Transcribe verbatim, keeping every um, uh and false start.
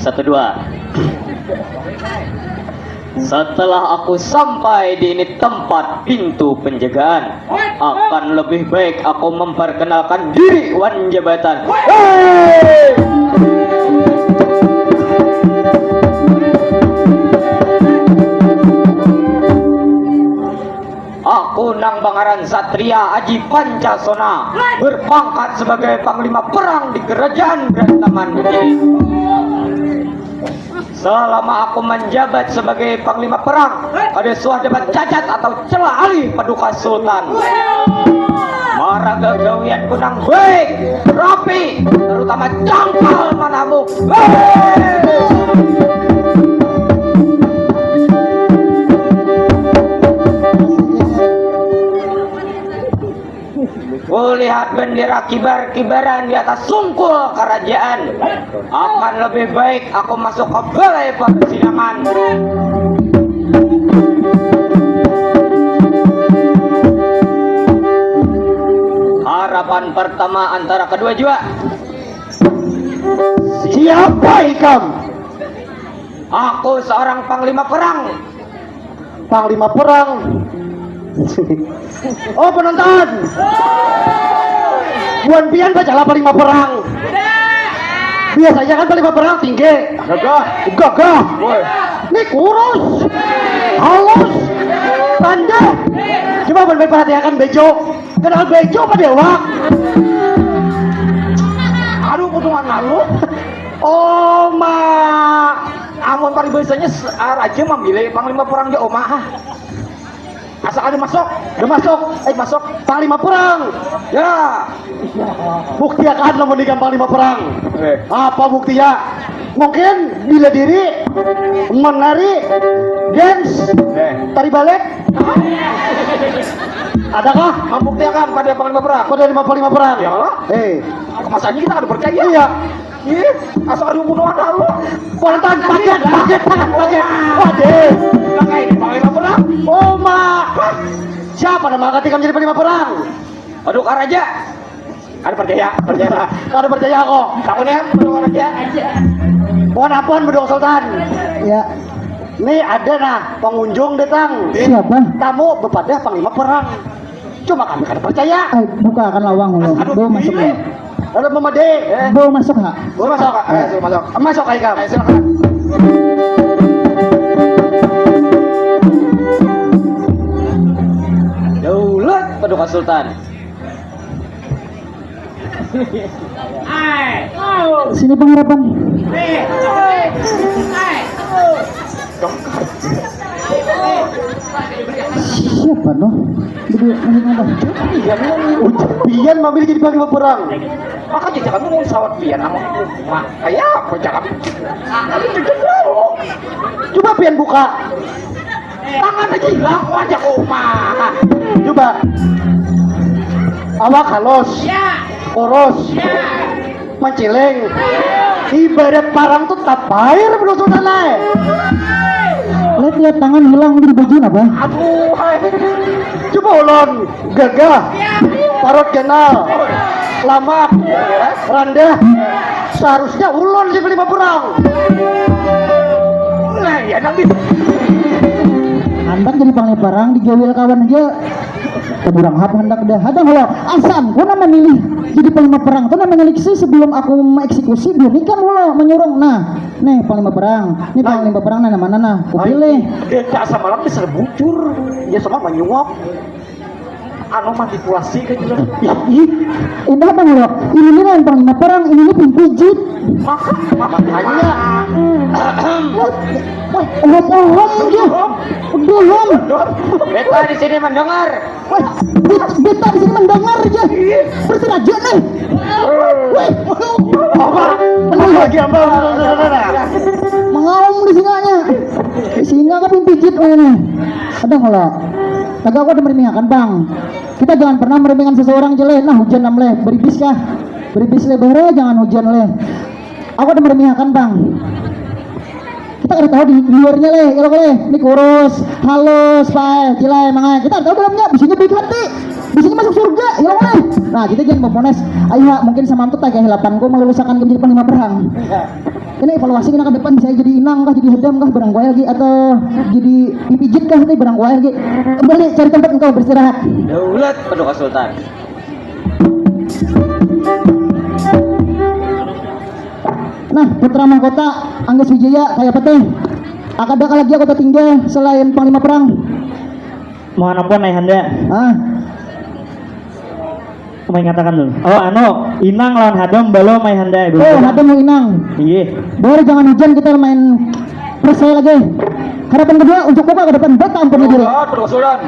Satu dua. Setelah aku sampai di ini tempat pintu penjagaan, akan lebih baik aku memperkenalkan diri wan jabatan. Hei! Aku nang bangaran Satria Aji Pancasona, berpangkat sebagai panglima perang di kerajaan Berantaman ini. Selama aku menjabat sebagai panglima perang, kada suah dapat cacat atau celah alih paduka Sultan. Maraga gawianku nang baik, rapi, terutama cangkal manamu. Hei! Kulihat bendera kibar-kibaran di atas sungkul kerajaan. Akan lebih baik aku masuk ke balai persidangan. Harapan pertama antara kedua jua. Siapa ikam? Aku seorang panglima perang. Panglima perang. Oh, penonton. Buan pian bacalah panglima perang. Biasanya kan panglima perang tinggi. Gagah. Gagah. Woi. Ini kurus. Halus. Panjang. Coba buan perhatikan bejo. Kenal bejo apa dewak? Aduh, kutungan lalu. Oh, ma. Amun paribasanya s-, ah, raja mamilih panglima perang ja, Oma, ah. Asa kada masuk, kada masuk, eh, masuk. Panglima perang. Ya. Buktiakan lamun ikam panglima perang. Eh. Apa buktinya? Mungkin bila diri menari, dance, eh, tari balek. Adakah? Membuktiakan pada panglima perang. Pada lima panglima perang. Ya. Eh. Masa ini kita kada percaya? Iya. Ih, asa ada bunuh ada lu. Pontan, paket, paket, paket, paket. Waduh. Pakai ini pakai apa lah? Oh, ma. Siapa nama angkat ikam jadi panglima perang? Aduh, Karaja. Ada percaya, percaya. Ada percaya kok. Takutnya aduh, Karaja. Mohon ampun, Bedong Sultan. Ya. Ini ada nah pengunjung datang. Siapa? Tamu bepadah panglima perang. Cuma kami kada percaya. Eh, bukakan lawang dulu. Aduh, bawa masuk dulu. Ada memadai. Eh. Bawa masuk, ha? Bawa masuk. Eh, suruh masuk. Masuk, ayo, Kak. Ayo, silakan. Daulat Paduka Sultan. Sini pengarapan. Siapa noh? Jadi masih ada. Ujar pian mamilih jadi panglima perang. Maka jajak kami mau sawat pian nama. Wah, kayak apa cakap? Coba pian buka. Tangan aja hilang, wajah Oma. Coba. Awak halus. Ya. Kurus. Ya. Manciling. Ibarat parang tuh tapair benusutan ai. Lihat, lihat tangan hilang di baju apa? Aduh, hai. Coba ulun gagah, parut ganal, lamak, randah. Seharusnya ulun sing lima perang. Nah, ya nang bisa. Handak jadi panglima perang digawil kawan aja. Keburang hap handak dah. Ada kalau asam, ku nama milih jadi panglima perang tuh nama nyeliksi sebelum aku mengeksekusi belum ikam lo menyurung. Nah, nih panglima perang, nih panglima perang nah mana nah, kupilih. Dia tak asam malam bisa bujur, dia sama menyuap. Anu manipulasi kan juga. Ih, indah bang lo. Ini nih lain panglima perang, ini nih pimpijit. Maka, makanya. Wah, wah, ohom, ohom, ya. Belum. Beta di sini mendengar. Wah, bet-, beta di sini mendengar aja. Bersengaja nih. Wah, apa? Apa lagi apa? Mengaum di singanya. Singa kan pimpijit nih. Ada kalau. Kagak aku ada meremihakan bang. Kita jangan pernah meremehkan seseorang jeleh. Nah hujan nam leh, beribis kah? Beribis leh, bahara jangan hujan leh. Aku ada meremihakan bang. Kita kada tahu di luarnya leh, ilok leh. Ini kurus, halus, pae, cilai, mangai. Kita kada tahu dalamnya, bisinya baik hati, bisinya masuk surga, ilok leh. Nah kita jangan memones. Ayo ha, mungkin sama tuh taga hilapanku melulusakan ke jadi panglima perang. Ini evaluasi kena ke depan, bisa jadi inang kah, jadi hadam kah, barang kuai lagi, atau jadi dipijit kah, itu barang kuai lagi. Kembali cari tempat engkau beristirahat. Daulat Paduka Sultan. Nah, putra mahkota Anggas Wijaya, kaya apa teh? Akadaka lagi aku tertinggal selain panglima perang. Mohon ampun, Ayahanda. Ah, Mau katakan dulu. Oh, anu, inang lawan hadam, balo, Ayahanda. oh, hadam mau inang. Iya. Baru jangan hujan, kita main press lagi. Harapan kedua untuk muka ke depan, beta ampun diri. Daulat Paduka Sultan.